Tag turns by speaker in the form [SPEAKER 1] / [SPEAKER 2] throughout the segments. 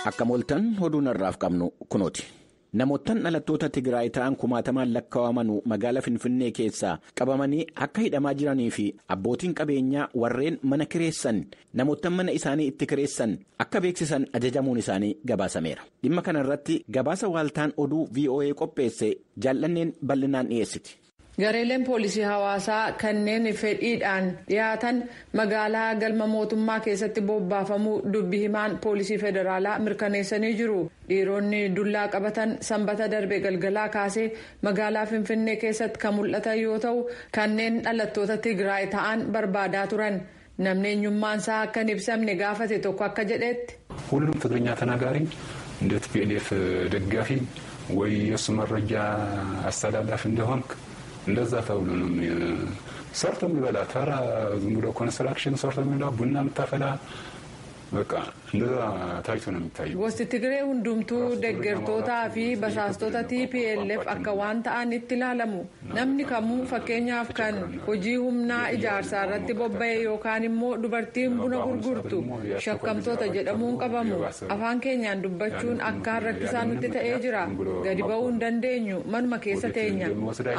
[SPEAKER 1] Akka mooltan oduu narraaf qabnu kunooti. Namoottan dhalattoota Tigraay ta'an kumaatamaan lakkaa'aman magaalaa Finfinnee keessaa qabamanii akka hidhamaa jiranii fi abbootiin qabeenyaa warreen mana kireessan namoottan mana isaanii itti kireessan akka beeksisan ajajamuun isaanii gabaasameera. Dhimma kana irratti gabaasa waaltaan oduu VOA qopheesse jaallanneen bal'inaan dhiyeessiti.
[SPEAKER 2] Gareeleen poolisii hawaasaa kanneen fedhiidhaan dhiyaatan magaalaa galma mootummaa keessatti bobbaafamuu dubbi himaan poolisii federaalaa mirkaneessanii jiru. Dhiironni dullaa qabatan sanbata darbe galgalaa kaasee magaalaa Finfinnee keessatti kan mul'atan yoo ta'u, kanneen dhalattoota Tigraay ta'an barbaadaa turan. Namni eenyummaan isaa akka hin ibsamne gaafate tokko akka jedhetti.
[SPEAKER 3] ሁሉም ትግርኛ ተናጋሪ እንደ ቲፒኤልኤፍ ደጋፊ ወይ የእሱ መረጃ አስተላላፊ እንደሆንክ እንደዛ ተብሎ ነው። ሰርቶ የሚበላ ተራ ዝም ብሎ ኮንስትራክሽን ሰርቶ የሚበላ ቡና የምታፈላ በቃ እንደዛ ታይቶ ነው የሚታየው።
[SPEAKER 2] Gosti Tigree hundumtuu deeggartootaa fi basaastota TPLF akka waan ta'anitti ilaalamu. Namni kamuu, fakkeenyaaf kan hojii humnaa ijaarsaa irratti bobba'e yookaan immoo dubartiin buna gurgurtu, shakkamtoota jedhamuun qabamu. Afaan keenyaan dubbachuun akkaan rakkisaa nutti ta'ee jira. Gadi ba'uu hin dandeenyu, manuma keessa teenya.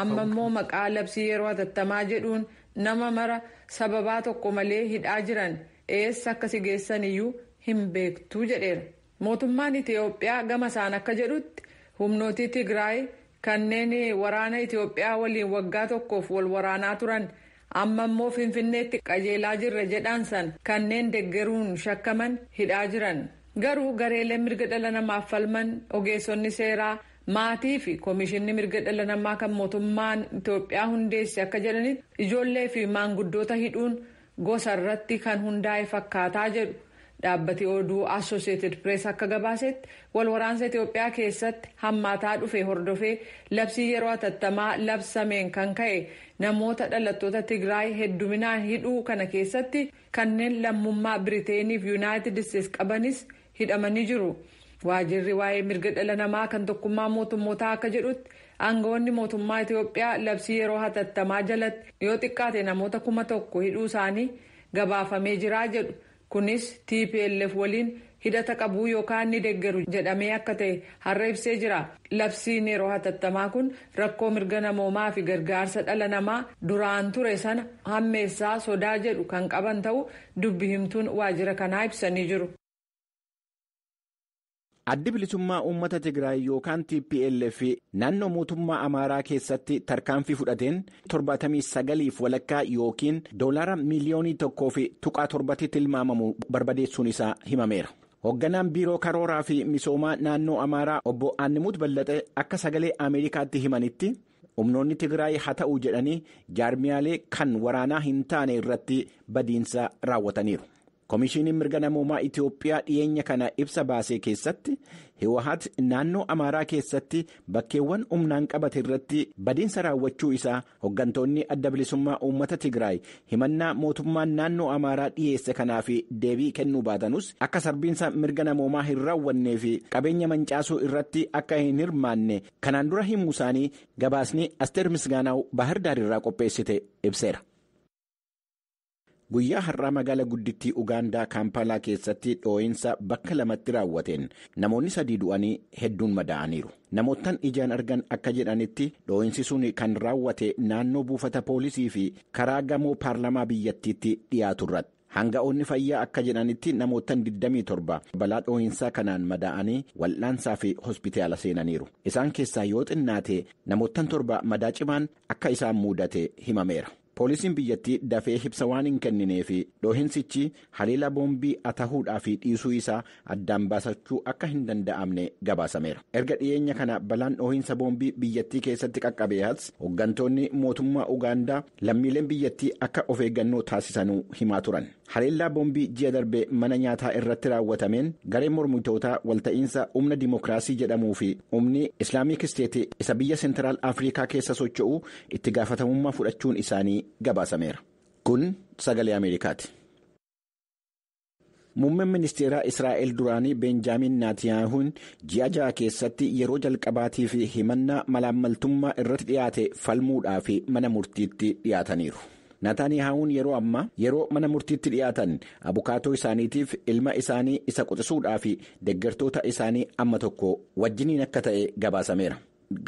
[SPEAKER 2] Amma immoo maqaa labsii yeroo hatattamaa jedhuun nama mara sababaa tokko malee hidhaa jiran. Eessa akka si geessan iyyuu hin beektuu jedheera. Mootummaan Itiyoophiyaa gama isaan akka jedhutti, humnootii Tigraay kanneen waraana Itiyoophiyaa waliin waggaa tokkoof wal waraanaa turan, amma immoo Finfinneetti qajeelaa jirra jedhaan san kanneen deggeruun shakkaman hidhaa jiran. Garuu gareeleen mirga dhala namaaf falman, ogeessonni seeraa, maatii fi koomishinni mirga dhala namaa kan mootummaan Itiyoophiyaa hundeesse akka jedhanitti, ijoollee fi maanguddoota hidhuun gosa irratti kan hundaa'e fakkaataa jedhu. Dhaabbati oduu Associated Press akka gabaasetti, wal waraansa Itiyoophiyaa keessatti hammaataa dhufe hordofee labsii yeroo hatattamaa labsameen kan ka'e namoota dhalattoota Tigraay hedduminaan hidhuu kana keessatti kanneen lammummaa Biriteeniif Yuunaayitid Isteetsi qabanis hidhamanii jiru. Waajirri waa'ee mirga dhala namaa kan Tokkummaa Mootummootaa akka jedhutti, aangawoonni mootummaa Itiyoophiyaa labsii yeroo hatattamaa jalatti yoo xiqqaate namoota 1000 hidhuu isaanii gabaafamee jiraa jedhu. Kunis TPLF waliin hidhata qabuu yookaan ni deeggaru jedhamee akka ta'e har'a ibsee jira. Labsiin yeroo hatattamaa kun rakkoo mirga namoomaa fi gargaarsa dhala namaa duraan ture sana hammeessaa sodaa jedhu kan qaban ta'uu dubbi himtuun waajjira kanaa ibsanii jiru.
[SPEAKER 1] Addi Bilisummaa Uummata Tigraay yookaan TPLF naannoo mootummaa Amaaraa keessatti tarkaanfii fudhateen 79.5 yookiin doolaara miiliyoonii 1.7tti tilmaamamu barbadeessuun isaa himameera. Hoogganaan biiroo karooraa fi misoomaa naannoo Amaaraa obbo Aannimuut Ballaxee akka Sagalee Ameerikaatti himanitti, humnoonni Tigraay haa ta'u jedhanii jaarmiyaalee kan waraanaa hin taane irratti badiinsa raawwataniiru. Komishiiniin mirga namoomaa Itiyoophiyaa dhiyeenya kana ibsa baasee keessatti, Hiwahat naannoo Amaaraa keessatti bakkeewwan humnaan qabate irratti badiinsa raawwachuu isaa, hooggantoonni Adda Bilisummaa Uummata Tigraay himannaa mootummaan naannoo Amaaraa dhiyeesse kanaaf deebii kennuu baatanus, akka sarbiinsa mirga namoomaa hin raawwannee fi qabeenya mancaasuu irratti akka hin hirmaanne kanaan dura himuu isaanii gabaasni Asteer Misgaanaaw Baahir Daar irraa qopheessite ibseera. Guyyaa har'aa magaala guddittii Ugaandaa Kaampaalaa keessatti dhoo'insa bakka lamatti raawwateen namoonni sadii du'anii hedduun madaa'aniiru. Namoottan ijaan argan akka jedhanitti, dhoo'insi sun kan raawwate naannoo buufata poolisii fi karaa gamoo paarlamaa biyyattiitti dhiyaatu irratti. Hanga'oonni fayyaa akka jedhanitti, namoottan 27 balaa dhoo'insaa kanaan madaa'anii wal'aansaa fi hospitaala seenaniiru. Isaan keessaa yoo xinnaate namoottan 7 madaa cimaan akka isaan mudate himameera. Poolisiin biyyattii dafee ibsa waan hin kenninee fi dhoohinsichi haleela boombii atahuudhaa fi dhiisuu isaa addaan baasachuu akka hin danda'amne gabaasameera. Erga dhiyeenya kana balaan dhoohinsa boombii biyyattii keessatti qaqqabee as, hooggantoonni mootummaa Ugaandaa lammiileen biyyattii akka of eeggannoo taasisanuu himaa turan. Haleellaa boombii ji'a darbe mana nyaataa irratti raawwatameen gareen mormitootaa walta'iinsa humna dimookiraasii jedhamuu fi humni Islaamik Isteetii isa biyya Seentiraal Afrikaa keessa socho'u itti gaafatamummaa fudhachuun isaanii gabaasameera. Kun Sagalee Ameerikaati. Muummeen ministeeraa Israa'el duraanii Beenjaamin Naatiyaahuun ji'a 6 keessatti yeroo jalqabaatii fi himannaa malaammaltummaa irratti dhiyaate falmuudhaaf mana murtiitti dhiyaataniiru. Naataaniyahuun yeroo ammaa yeroo mana murtiitti dhiyaatan abukaatoo isaaniitiif ilma isaanii isa quxisuudhaa fi deeggartoota isaanii amma tokko wajjiniin akka ta'e gabaasameera.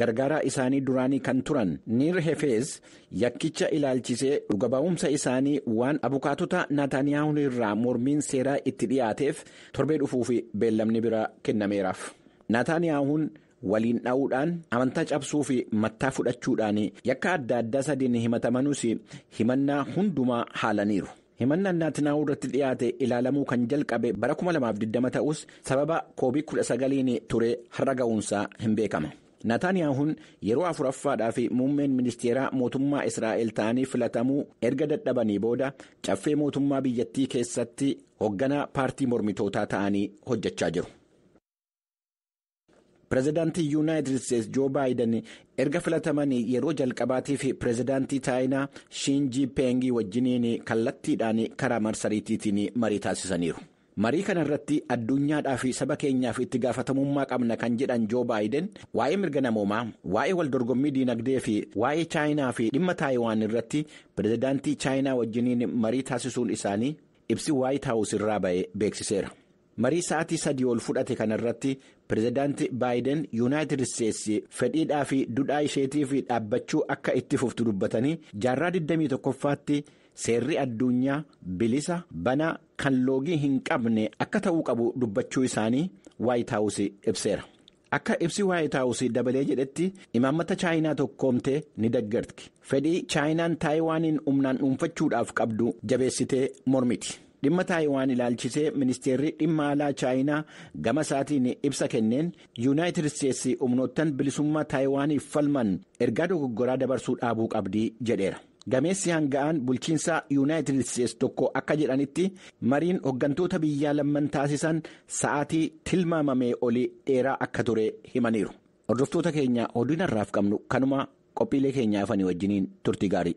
[SPEAKER 1] Gargaaraa isaanii duraanii kan turan Niir Hefeez yakkicha ilaalchisee dhuga ba'umsa isaanii waan abukaatota Naataaniyahuun irraa mormiin seeraa itti dhiyaateef torbee dhufuu fi beellamni biraa kennameeraaf. Naataaniyahuun waliin dha'uudhaan amantaa cabsuu fi mattaa fudhachuudhaan yakka adda addaa sadiin himatamanuus himannaa hundumaa haalaniiru. Himannaan Naataaniyaahuu irratti dhiyaate ilaalamuu kan jalqabe bara 2020 ta'us sababa COVID-19 ture har'a ga'uunsaa hin beekama. Naataaniyaahuun yeroo afuraffaadhaa fi muummeen ministeeraa mootummaa Israa'el ta'anii filatamuu erga dadhabanii booda caffee mootummaa biyyattii keessatti hoogganaa paartii mormitootaa ta'anii hojjechaa jiru. Pireezidaantii Yuunaayitid Isteetsi Joo Baayiden erga filatamanii yeroo jalqabaatiif pireezidaantii Chaayinaa Shiin Jiippeengii wajjiniin kallattiidhaan karaa marsariitiitiin marii taasisaniiru. Marii kana irratti addunyaadhaa fi saba keenyaaf itti gaafatamummaa qabna kan jedhan Joo Baayiden waa'ee mirga namoomaa, waa'ee waldorgommii diinagdee fi waa'ee Chaayinaa fi dhimma Taayiwaan irratti pireezidaantii Chaayinaa wajjiniin marii taasisuun isaanii ibsi Waayit Haawus irraa ba'ee beeksiseera. Marii sa'aatii 3 ol fudhate kana irratti pireezidaantii Baayiden Yuunaayitid Isteetsi fedhiidhaa fi duudhaa isheetiif dhaabbachuu akka itti fuftu dubbatanii jaarraa 21ffaatti seerri addunyaa bilisa banaa kan loogii hin qabne akka ta'uu qabu dubbachuu isaanii Waayit Haawus ibseera. Akka ibsi Waayit Haawus dabalee jedhetti imaammata Chaayinaa tokkoomtee ni deeggarti. Fedhii Chaayinaan Taayiwaaniin humnaan dhuunfachuudhaaf qabdu jabeessitee mormiti. Dhimma Taayiwaan ilaalchisee ministeerri dhimma alaa Chaayinaa gama isaatiin ibsa kenneen Yuunaayitid Isteetsi humnoottan bilisummaa Taayiwaaniif falman ergaa dogoggoraa dabarsuu dhaabuu qabdii jedheera. Gameessi hanga'aan bulchiinsa Yuunaayitid Isteetsi tokko akka jedhanitti mariin hooggantoota biyyaa lamman taasisan sa'aatii tilmaamamee olii dheeraa akka ture himaniiru. Hordoftoota keenya oduu har'aaf qabnu kanuma qophiilee keenya hafanii wajjiniin turtii gaarii.